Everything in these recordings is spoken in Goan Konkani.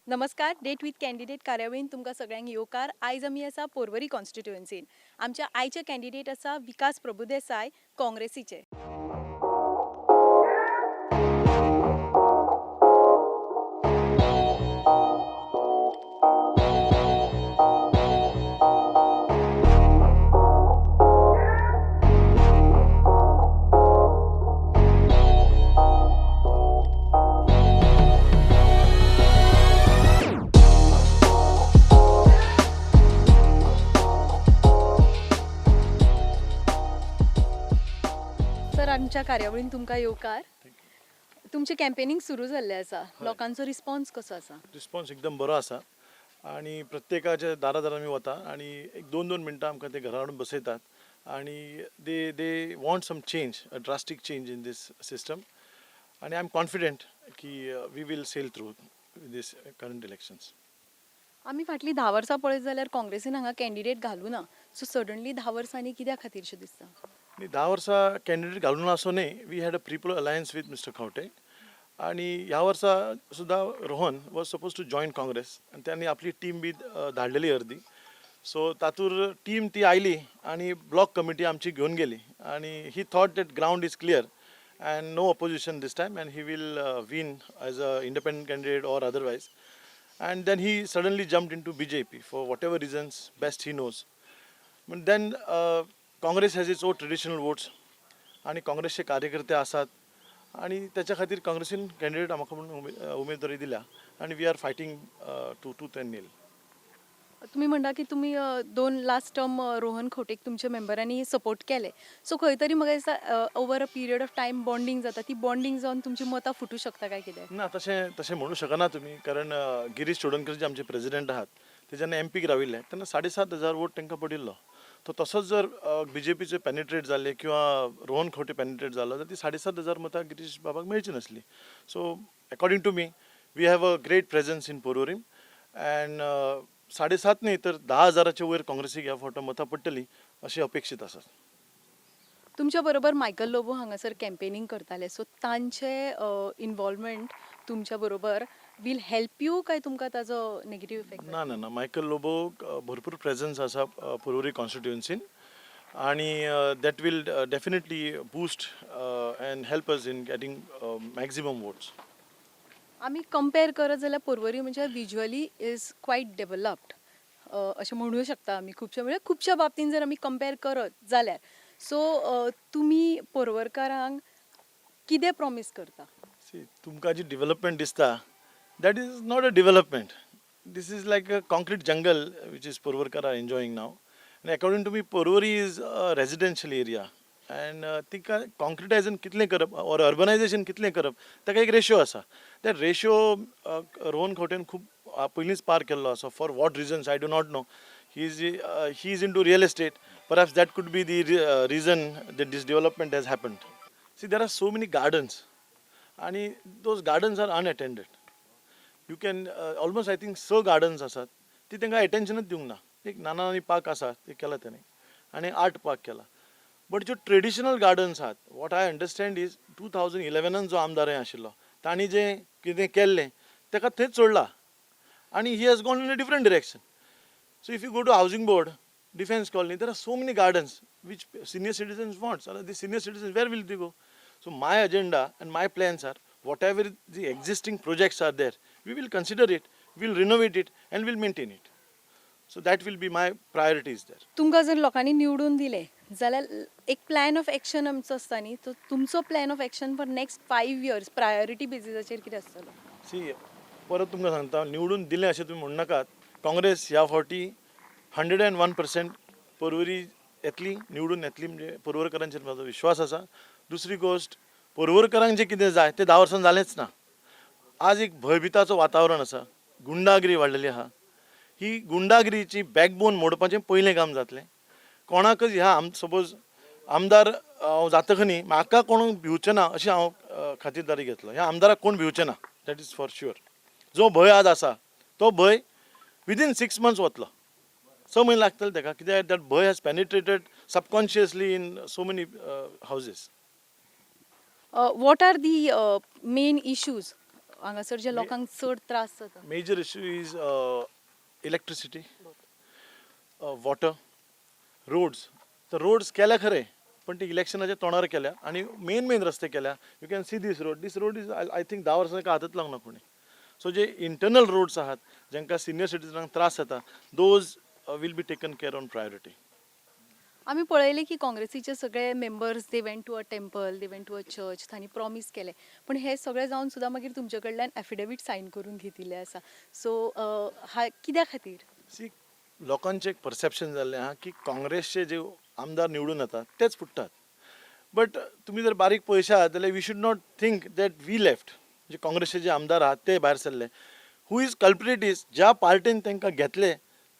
नमस्कार, डेट विथ कॅन्डिडेट कार्यावळीन तुमकां सगळ्यांक येवकार. आयज आमी आसा पोरवरी कॉन्स्टिट्युएन्सीन. आमच्या आयचे कॅन्डिडेट आसा विकास प्रभुदेसाय, काँग्रेसीचे. सर, आमच्या कार्यावळीन तुमकां येवकार. तुमचें कॅम्पेनींग सुरू जाल्लें आसा. लोकांचो रिस्पॉन्स कसो आसा? रिस्पॉन्स एकदम बरो आसा आणि प्रत्येकाच्या दारा दारां आमी वता आणि एक दोन दोन मिनटां आमकां ते घरा हाडून बसयतात आणि they want some change, a drastic change in this system. आणि I am confident की we will sail through this current elections. आमी फाटलीं 10 वर्सां पळयत जाल्यार काँग्रेसीन हांगा कॅन्डिडेट घालूं ना. सो सडनली 10 वर्सांनी कित्या खातीर शें दिसता? आनी 10 वर्सां कॅन्डिडेट घालून आसो न्ही, we had a pre-poll alliance with Mister Khaunte आणि ह्या वर्सा सुद्दां Rohan was suppose to join Congress आनी त्यांनी आपली टीम बी धाडलेली अर्दी. सो तातूर टीम ती आयली आनी ब्लॉक कमिटी आमची घेवन गेली आनी he thought that ground is clear and no opposition this time and he will win as a independent candidate or otherwise, and then he suddenly jumped into BJP for whatever reasons best he knows. But then Congress has its own traditional votes आणि काँग्रेसचे कार्यकर्ते आसात आणि त्याच्या खातीर काँग्रेसीन कॅन्डिडेट म्हाका म्हणून उमेदवारी दिल्या आणि we are fighting to tooth and nail. तुमी म्हणटा की तुमी दोन लास्ट टर्म रोहन खंवटेक तुमच्या मेंबरांनी सपोर्ट केले. सो खंय तरी म्हाका दिसता over a period of time bonding जाता. ती बॉन्डींग जावन तुमची मतां फुटूं शकता काय कितें? ना, तशें तशें म्हणू शकना तुमी, कारण गिरीश चोडणकर जे आमचे प्रेजिडेंट आहात, ते जेन्ना एमपीक राविल्ले तेन्ना 7500 वोट तांकां पडिल्लो. तो तसोच जर बीजेपीचे पेनिट्रेट जाल्ले किंवा रोहन खंवटे पेनिट्रेट जालो जाल्यार ती 7500 मतां गिरीश बाबाक मेळची नासली. So according to me, we have a great presence in Porvorim and 7.5 न्ही तर 10,000चे वयर काँग्रेसीक ह्या फावट मतां पडटलीं अशें अपेक्षीत आसा. तुमच्या बरोबर मायकल लोबो हांगासर कॅम्पेनींग करताले. सो तांचे इनवॉल्वमेंट तुमच्या बरोबर will help you काय तुमकां ताजो नेगेटीव इफेक्ट? ना ना ना, मायकल लोबो भरपूर प्रेझन्स आसा पोरवरी कॉन्स्टिट्युएन्सीन आणि that will definitely boost and help us in getting maximum votes. आमी कंपेर करत जाल्यार पोरवरी म्हणजे विज्युअली is quite developed अशें म्हणूं शकता आमी खुबश्या, म्हणजे खुबश्या बाबतीन जर आमी कंपेर करत जाल्यार. सो तुमी पोरवरकारांक कितें प्रॉमीस करता? सी, तुमकां जी डेव्हलपमेंट दिसता, that is not a development. This is like a concrete jungle which is Porvorimkar are enjoying now, and according to me, Porvorim is a residential area and तिका कॉन्क्रिटायझेशन कितलें करप ऑर अर्बनायझेशन कितलें करप, ताका एक रेशियो आसा. त्या रेशियो रोहन खंवटेन खूब पयलींच पार केल्लो आसा. For what reasons, I do not know. He is into real estate. Perhaps that could be the reason that this development has happened. See, there are so many gardens आणि those gardens are unattended. You can almost, I think, स गार्डन्स आसात, ती तांकां एटेन्शनच दिवंक ना. एक नाना नानी पार्क आसा, ते केला तेणी आनी आर्ट पार्क केला, बट ज्यो ट्रेडिशनल गार्डन्स आहात, what I understand is 2011नान जो आमदार आशिल्लो, तांणी जें कितें केल्लें ताका थंयच सोडला आनी he has gone in a different direction. So if you go to Housing Board, Defence Colony, there are so many gardens which senior citizens want. The senior citizens, where will they go? So my agenda and my plans are, whatever the existing projects are there, we will consider it, we will renovate it and will maintain it. So that will be my priorities there. तुमकां जर लोकांनी निवडून दिलें जाल्यार एक प्लॅन ऑफ एक्शन आमचो आसता न्ही, तो तुमचो plan of action for next 5 years priority बेजीसाचेर कितें आसतलो? सी, परत तुमकां सांगता, निवडून दिलें अशें तुमी म्हणनाकात. काँग्रेस ह्या फावटी 101% पोरवरी येतली, निवडून येतली. म्हणजे पोरवरकरांचेर म्हाजो विश्वास आसा. दुसरी गोश्ट, पोरवरकरांक जें कितें जाय तें 10 वर्सां जालेंच ना. आज एक भंयभिताचो वातावरण आसा, गुंडागिरी वाडलेली आहा. ही गुंडागिरीची बॅकबोन मोडपाचें पयलें काम जातलें. कोणाकच ह्या आम सपोज आमदार हांव जातक न्ही, म्हाका कोण भिवचें ना अशें हांव खातीरदारी घेतलो. ह्या आमदाराक कोण भिवचें ना, that is for sure. जो भंय आज आसा तो भंय विदीन 6 मंथ्स वतलो. 6 म्हयने लागतले ताका, कित्याक that भंय has penetrated subconsciously in so many houses. What are the main issues हांगासर जे लोकांक चड त्रास जाता? Major issue is electricity, water, roads. तर रोड्स केल्या खरे, पण ते इलेक्शनाच्या तोंडार केल्या आणि मेन मेन रस्ते केल्या. You can see this road. This road is, I think, 10 वर्सां हातच लावंक ना कोणी. सो जे इंटरनल रोड्स आहात, जांकां सिनियर सिटीजनांक त्रास जाता, those will be taken care on priority. आमी पळयलें की काँग्रेसीचे सगळे members, they went to a temple, they went to a church, तांणी प्रॉमीस केलें, पूण हें सगळें जावन सुद्दां मागीर तुमचे कडल्यान एफिडेवीट सायन करून घेतिल्लें आसा. सो हा कित्या खातीर? सी, लोकांचें एक परसेप्शन जाल्लें आहा की काँग्रेसचे जे आमदार निवडून येतात तेच फुट्टात. बट तुमी जर बारीक पळयशात जाल्यार we should not think that we left. जे काँग्रेसचे जे आमदार आहात ते भायर सरले. Who is culprit is ज्या पार्टीन तांकां घेतले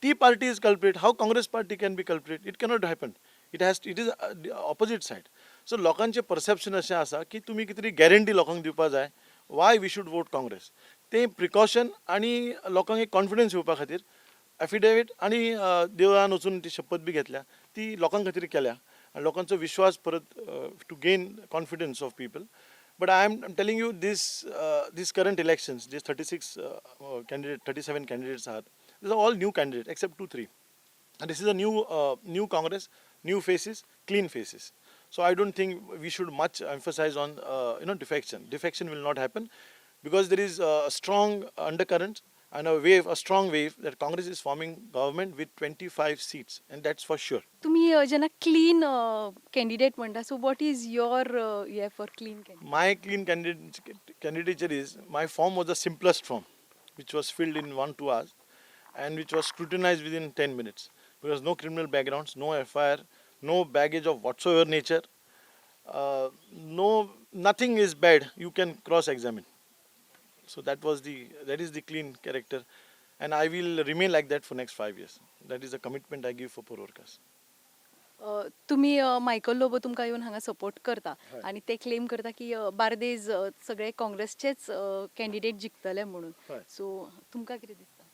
ती party is culprit. How Congress party can be culprit? It cannot happen. It is opposite side. So लोकांचें परसेप्शन अशें आसा की तुमी कितें तरी गॅरंटी लोकांक दिवपा जाय, why we should vote Congress. तें प्रिकॉशन आनी लोकांक एक कॉन्फिडन्स येवपा खातीर एफिडेवीट आनी देवळान वचून ती शपथ बी घेतल्या, ती लोकां खातीर केल्या आनी लोकांचो विश्वास परत to gain confidence of people. But I am telling you, this current elections, J 36 candidate, 37 candidates आहात, these are all new candidate except two three. And this is a new Congress, new faces, clean faces. So I don't think we should much emphasize on defection. Defection will not happen because there is a strong undercurrent and a wave, a strong wave that Congress is forming government with 25 seats, and that's for sure. तुमी जेन्ना क्लीन कॅन्डिडेट म्हणटा, so what is your हे for clean candidate? My clean candidature is my form was the simplest form, which was filled in 1-2 hours, and which was scrutinized within 10 minutes because no criminal backgrounds, no FIR, no baggage of whatsoever nature, no, nothing is bad. You can cross-examine. So that is the clean character, and I will remain like that for next 5 years. That is the commitment I give for Porvarkars. तुमी मायकल लोबो तुमकां येवन हांगा सपोर्ट करता हय. आनी ते क्लेम करता की बार्देज सगळे काँग्रेसचेच कॅन्डिडेट जिखतले म्हणून. हय. सो तुमकां कितें दिसता?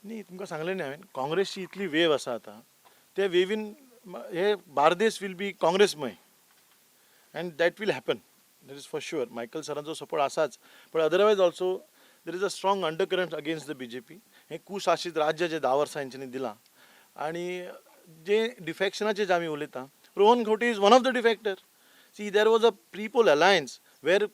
न्ही, तुमकां सांगलें न्ही हांवें, काँग्रेसची इतली वेव आसा आतां, ते वेवीन हे Bardez will be काँग्रेसमय and that will happen, that is for sure. Michael सरांचो support आसाच, but otherwise also there is a strong undercurrent against the BJP. हें कुशासीत राज्य जे 10 वर्सां हेंच्यांनी दिलां आनी जे डिफॅक्शनाचे जे आमी उलयता, Rohan Khaunte is one of the defector. See, there was a pre-poll alliance where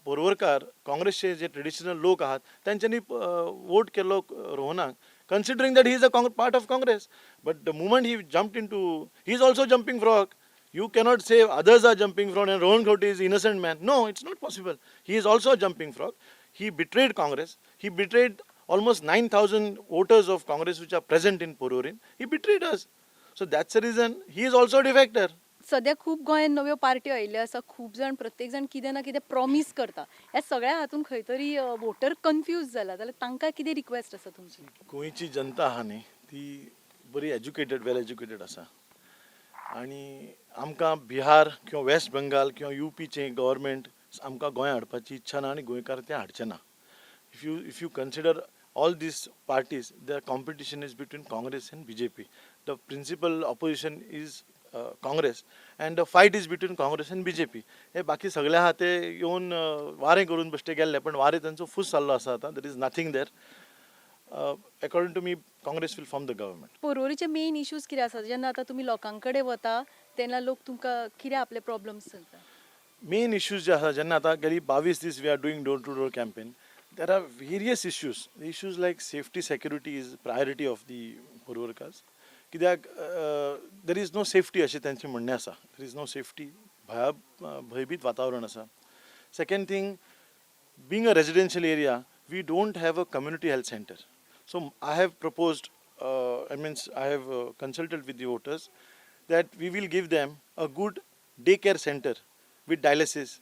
Porvorimkar काँग्रेसचे जे ट्रेडिशनल लोक आहात तांच्यांनी वोट केलो रोहनाक, considering that he is a part of Congress. But the moment he jumped into, he is also jumping frog. You cannot say others are jumping frog and Rohan Khaunte is innocent man. No, it's not possible. He is also a jumping frog. He betrayed Congress. He betrayed almost 9,000 voters of Congress which are present in Porvorim. He betrayed us. So that's the reason he is also a defector. सद्या खूब गोंयांत नव्यो पार्ट्यो आयिल्ल्यो आसा, खूब जाण, प्रत्येक जाण कितें ना कितें प्रॉमीस करता. ह्या सगळ्या हातून खंय तरी वोटर कन्फ्यूज जाला, जाल्यार तांकां कितें रिक्वेस्ट आसा तुमची? गोंयची जनता आहा न्ही, ती बरी एज्युकेटेड, वेल एज्युकेटेड आसा आनी आमकां बिहार किंवा वेस्ट बेंगाल किंवा युपीचें गव्हर्मेंट आमकां गोंय हाडपाची इच्छा ना आनी गोंयकार तें हाडचे ना. If you consider all these parties, the competition is between Congress and BJP. The principal opposition is Congress and the fight is between Congress and BJP. हे बाकी सगळे आहा ते येवन वारें करून बेश्टे गेल्ले, पण वारें तांचो फूस जाल्लो आसा आतां. There is nothing there. According to me, Congress will form the government. पोरवरीचे main issues कितें आसा? जेन्ना आतां तुमी लोकां कडेन वता तेन्ना लोक तुमकां कितें आपले प्रॉब्लम्स सांगता? मेन इश्यूज जे आसा, जेन्ना आतां गेली 22 दीस we are doing door to door campaign, there are various issues. Issues like safety, security is priority of the Porvorimkars, कित्याक there is no safety अशें तांचें म्हणणें आसा. There is no safety, भया भंयभीत वातावरण आसा. Second thing, being a residential area, we don't have a community health center. So I have proposed, I means I have consulted with the voters that we will give them a good daycare center with dialysis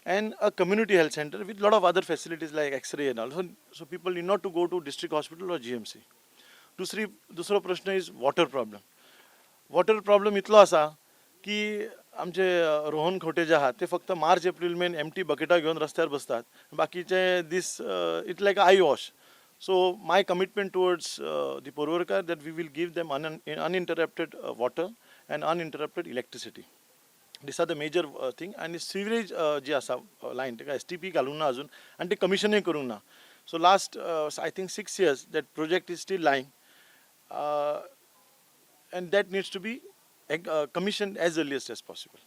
and a community health center with lot of other facilities like X-ray and all. So people need not to go to district hospital or GMC. दुसरी दुसरो प्रश्न is water problem. Water problem इतलो आसा की आमचे रोहन खंवटे जे आहात ते फक्त मार्च एप्रील मेन एमटी बकेटां घेवन रस्त्यार बसतात, बाकीचे दीस it like eye wash. So my commitment towards the Porvorimkar that we will give them uninterrupted water and uninterrupted electricity. These are the major thing. आनी सिवरेज जी आसा लायन, ताका एसटीपी घालूंक ना अजून आनी ते कमिशनूय करूंक ना. So last, I think, 6 years that project is still lying and that needs to be commission as earliest as possible.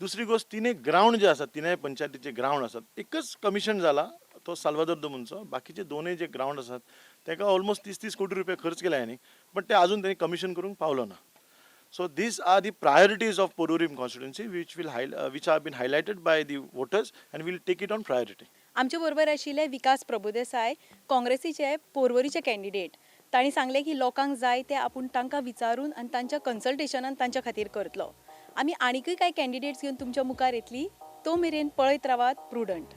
दुसरी गोश्ट, तिनूय ग्रावंड जे आसात, तिनूय पंचायतीचे ग्रावंड आसात, एकच कमिशन जाला तो साल्वादोर दमुनचो. बाकीचे दोनूय जे ग्रावंड आसात ताका ऑलमोस्ट 30-30 कोटी रुपया खर्च केले हांणी, बट ते अजून तेणी कमिशन करूंक पावलो ना. So these are the priorities of Porvorim constituency which have been highlighted by the voters and we'll take it on priority. आमचे बरोबर आशिल्ले विकास प्रभुदेसाय, काँग्रेसीचे पोरवरीचे कॅन्डिडेट. तांणी सांगलें की लोकांक जाय ते आपूण तांकां विचारून आनी तांच्या कन्सल्टेशनान तांच्या खातीर करतलो. आमी आनिकूय कांय कॅन्डिडेट्स घेवन तुमच्या मुखार येतली. तो मेरेन पळयत रावात प्रुडंट.